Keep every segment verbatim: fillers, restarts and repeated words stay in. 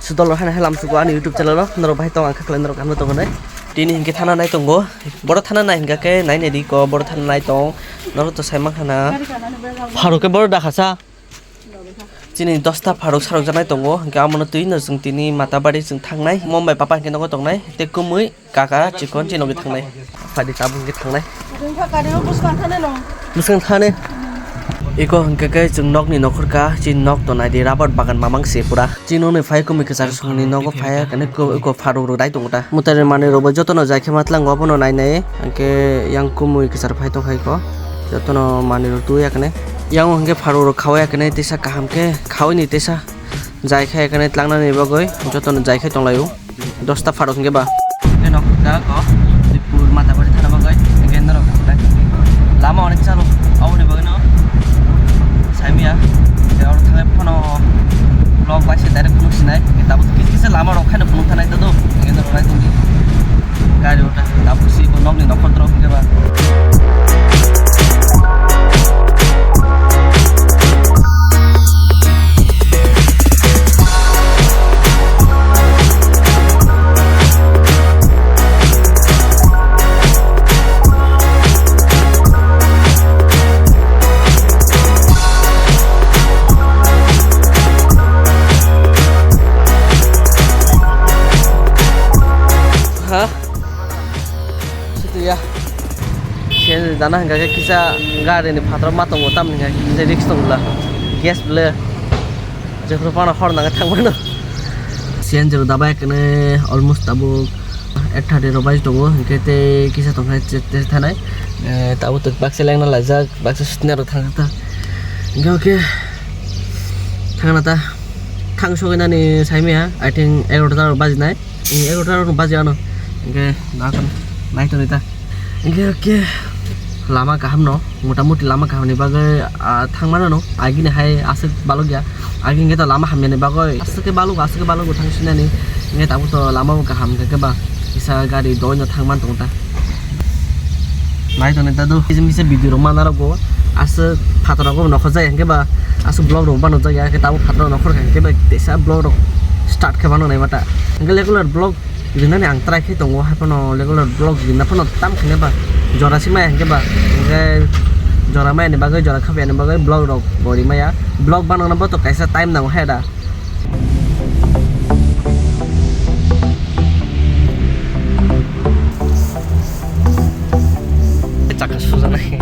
Sudol rok haino helam sugo ani YouTube channel o, norok bahai tong ang kha khlai norok hamno tongo nai. Tini hinkhe thana nai tongo, boro thana nai hinkha khe nai nai di ko, boro thana nai tong, norok to sai mankha na. Pharuk khe boro dakha sa. Chini dosta pharuk sarok janai tongo, hinkhe amono twi no chwng tini Matabari chwng thangnai, mom bai papa hinkhe nogo tongnai, tei kumui. Kaka chikon chini logi thangnai. Phadi tabuk hwnkhe thangnai. Ringkha gari o bwskang thane no. Bwskang thane. Iko hwnkhe khe chwng nokni nokhor ka, chini nok to naidi rubber bagan mamang se pura. Chini nokni phai kumui kwchar songni nogo phai kane ko, iko pharuk rok dai tongo ta. Mwtai manwi rok bo jotono jai khe ma tlango abono nai nai. Hwnkhe yang kumui kwchar phai tongkha iko. Jotono manwi rok twi ya kane. Yang hwnkhe pharuk rok khawai ya kane tesa kaham khe khawai ni tesa. Jai khe ya kane tlangnani bagwi jotono jai khe tonglaio. Dosta pharok hwnkhe ba. Hwnkhe nok hwnkha ko Dipur Matabari thana bagwi hwnkhe norok lama onek chalo aboni bagwino saimaya. Hwnkhe oro thangwi phano vlog bai se direct phunuk sinai. Hwnkhe tabuk kisa kisa lama rok khaino phunuk thanai tado. Hwnkhe norok nai tongdi gari o ta tabuk si bo nokni nokhor dorok hwnkhe ba. Ha? Sutiya. Sen dana hingka khe kisa gari ni phataro ma tongo, tamni hingka khe kisa risk tong bwla. Gas bwle. Jephru phano hor nangwi thang mano. C N G rok dabai kene almost tabuk eight thirty rok bai tongo, hingke tei kisa tongkha thanai. Eh, tabuk baksa lengna laijak, baksa sitna rok thang ta. Hingke oke. Thangna ta. Thang sogwi nani saimaya, I think egarota rok bajinai. Egarota rok baji ano. Hingke nakon nai tongwi ta. Hingke, hingke lama kaham no, mota moti lama kaham ni bagwi, ah, thang mano no. Agini hai aswk balok ya. Agi hingke to lama hamya ni bagwi aswk ke balok, aswk ke balok bo thang sinani. Hingke tabuk to lama bo kaham hingke ba kisa gari doi no thang man tongo ta. Nai tongni ta do. Kisa misa video rok mana rok bo aswk phatar rok bo nokhor jai hingke ba aswk vlog rok bo nukjak ya. Hingke tabuk phatar rok nokhor kha hingke ba teisa vlog rok start khe mano nai mata. Hingke regular vlog rinani ang try khe tongo, hai phano regular vlog rinna phano tam khe ba jora se maya hingke ba, hingke jora maya ni bagwi, jora khapya ni bagwi vlog rok bo rimaya. Vlog banana bo to kaisa time nango hai da. Chakha sujaknai.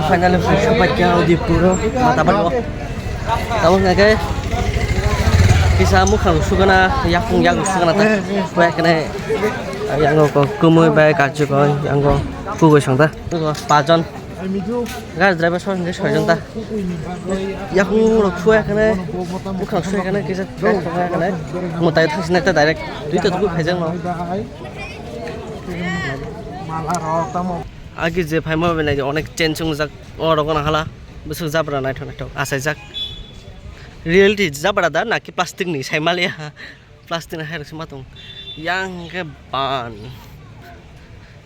Finally, Udaipur o, mata balo. Tamo hingke kisa mukhang sugana, yakung yakung sugana ta. Bai kene yango ko kumui bai kachukon yango kugui song ta. Pajon. Gari driver song hingke soijon ta. Yakung rok sui kene mukhang sui kene kisa bag song kene mutai thangsinai ta direct. Twi to tuku phaijak no. Agi je phaima bai nai onek change wngjak. O rok no hala bwswk jabra naithok naithok achaijak. Reality jabra da naki plastic ni saimaliya? Plastic ni hai rok se ma tong. Yang hingke ban.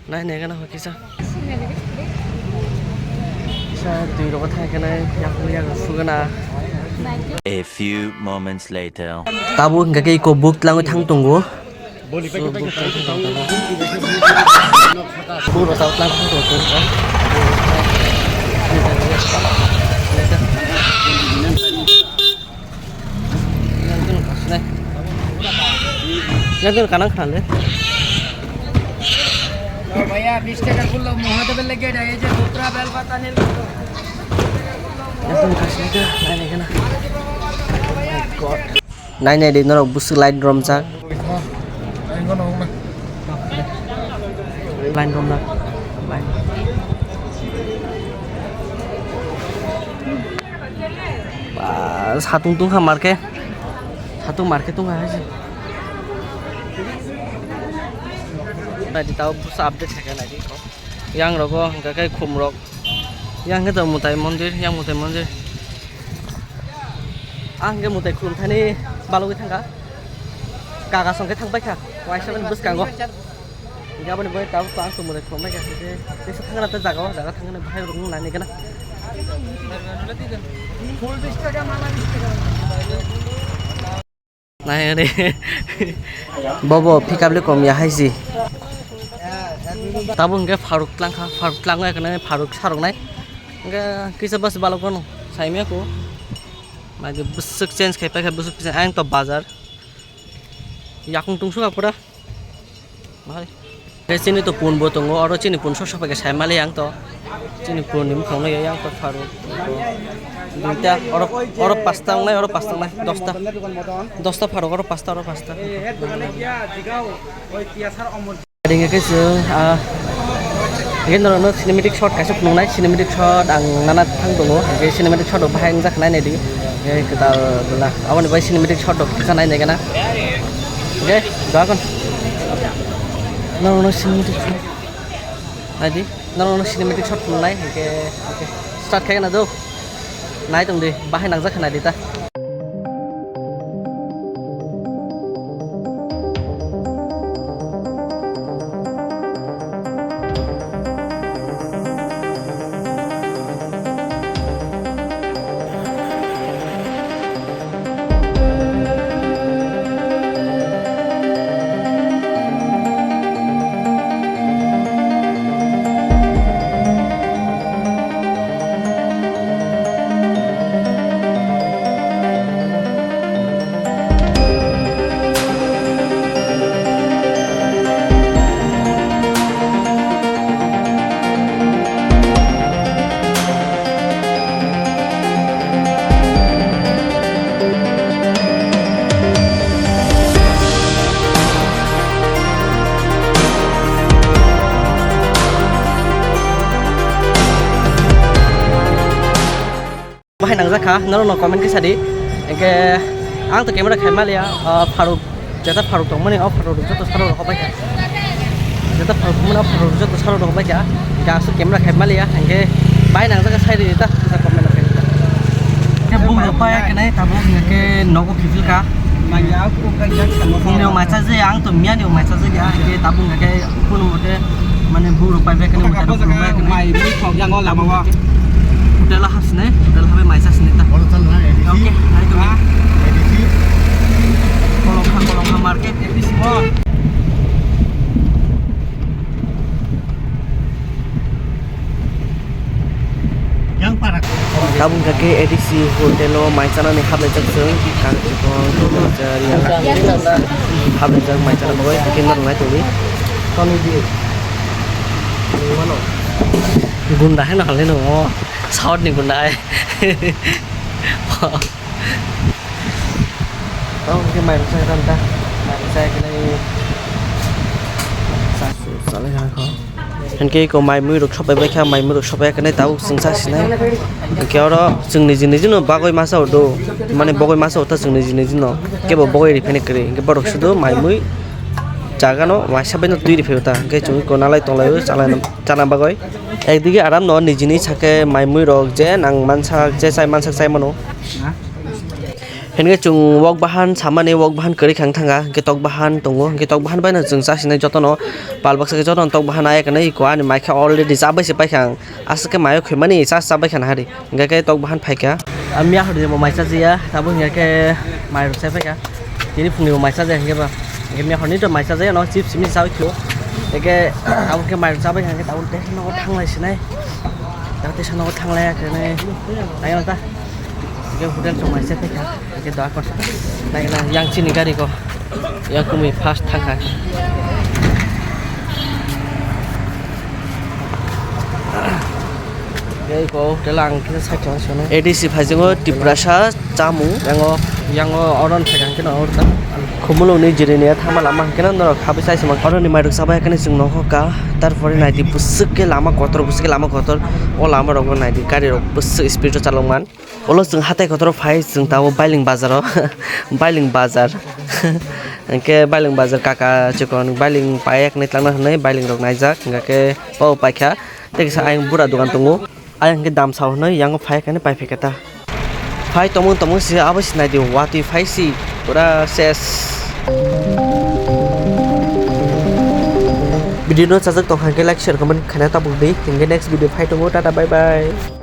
Nai nai gana hoki sa. Sa twi rok thai kene yakung yakung sugana. A few moments later. Tabuk hingke iko book tlangwi thang tongo. Yang kan kanang khan le. भैया बीस टका किलो मुहत पे लेके जाइए जो दूसरा बेल पता नहीं। Nai nai di norok bwswk light romjak. Line romjak. Line. Ba, satung tungkha marke. Satung marke tungkha hai se. Naidi tao busa update khaikha naidi ko. Yang rogo hwnkha khe khum rok. Yang khe to Mutai mondir, yang Mutai mondir. Ang khe Mutai khulum thani balugwi thangkha. Kaka song khe thangbai kha. Waisa bini bwskango. Hingke aboni bagwi tabuk to ang tumung rok khulumbai kha, hingke teisa thangna tei jaga o, jaga thangna bahai rok nang nai gana. Nai re. Bobo pickup le kom ya hai si. Tabuk hingke Faruk tlang kha, Faruk tlang kha, ekene Faruk sarok nai. Hingke kisa bus balok bono saimya ko. Mai de bwswk change khai pai kha, bwswk change. Ang to bazar. Yakung tungsuk apura. Bahai. Tei chini to pun bo tongo, oro chini pun sok sok bai khe sai mali yang to. Chini pun ni bukong no yang to Faruk. Duita, oro, oro pasta wngnai, oro pasta wngnai, dosta. Dosta Faruk, oro pasta, oro pasta. Ring khe se, ah, hingke norokno cinematic shot kaisa phunuknai, cinematic shot ang nana thang tongo, hingke cinematic shot rok bahai wngjak nai naidi, hingke kwtal bwla. Aboni bai cinematic shot rok kisa nai naigana. Hingke doakhon norokno cinematic shot naidi, norokno cinematic shot phunuknai, hingke, hingke start khaigana do. Nai tongdi, bahai nangjak kha naidi ta. Bahai nangjak kha, norok no comment khe sadi. Hingke ang to camera khai maliya, ah, Faruk, jeta Faruk tongmani, o Faruk rok joto saro rok hobai kha. Jeta Faruk tongmani, o Faruk rok joto saro rok hobai kha. Hingke aswk camera khai maliya, hingke bahai nangjak kha sai ridi ta, kisa comment rok khai ridi ta. Khe bung rok pai khe nai tabuk hingke nogo kiphil kha. Nini o mai chaje, ang to miya ni o mai chaje ya, hingke tabuk hingke kuno mote mane bung rok pai bai khe nai, mutai rok khulum bai khe nai. Hotel o hapsini, hotel habai mai chasini ta. Oke, hai to. Kolongkha, Kolongkha market. Tabuk hingka khe A D C hotel o mai chanani haplaijak chwng, kang chikon, haplaijak mai chana bagwi, hingke norok nai tongdi. Gunda hai no halai no, south ni gunda hai. Tamo khe mairung chai ram ta. Mairung chai khe nai. Chai kha kho. Hinkhe iko mai mui rok sopai bai kha, mai mui rok sopai khe nai tabuk chwng cha sinai. Hinkhe oro chwng niji niji no bagwi masa o do. Mane bagwi masa o ta chwng niji niji no. Kebo bagwi ri phani kwrwi. Hinkhe borok sudo mai mui jaga no waisa bai no twi ri phai o ta. Hinkhe chwng iko nalai tonglai o chana bagwi. Ekdige aram no niji ni sakhe mai mui rok je nang mansak je chai mansak chai mano. Hinkhe chwng wok bahan samani, wok bahan kwrwi kha wng thangkha, hinkhe tok bahan tongo, hinkhe tok bahan bai no chwng cha sinai jotono pal baksa khe jotono tok bahan ayakhe nai iko ani mai khe already chabai se paikha ang, aswk khe mayo khwimani cha chabai kha nahari, hinkhe khe tok bahan phaikha. Ang miya horni bo mai chajiya, tabuk hinkhe khe mai rok chai paikha, tini phungni bo mai chajiya hinkhe ba, hinkhe miya horni to mai chajiya no chips simi chawi kho, hinkhe tabuk khe mai rok chabai kha hinkhe tabuk tei nogo thanglai sinai, tabuk tei nogo thanglai ya khe nai, nai ta. Hingke hotel tongmai se paikha, hingke doa kor. Nai, nai, yang chini gari ko. Yang kumi fast thangkha. Hingke ko hotel ang kisa side tong sono. A D C phaijango Tiprasa chamung. Yango, yango oron thai kang keno orta. Khumulungni jiriniya thangma lama hingke no norok habwi chai sima. Oroni mairok chabai kani chwng nogo ka. Tarpore naidi bwswk khe lama kotor, bwswk khe lama kotor. O lama rokbo naidi gari rok bwswk speed o chalokman. Ulo chwng hatai kotor phai, chwng tabuk Bailing bazar o, Bailing bazar. Hingke bailing bazar kaka chikon bailing paiyakni tlangna hwnwi bailing rok naijak, hingke bo paikha. Tei kisa ayang bura dogan tongo. Ayang hingke dam sao hwnwi yango phaikhani paiphikha ta. Phai tongmung tongmung se abo se naidi watwi phai si pura ses. Video no chajak tongkha hingke like, share, comment khaina tabuk di. Hingke next video phai tongo. Tata, bye bye.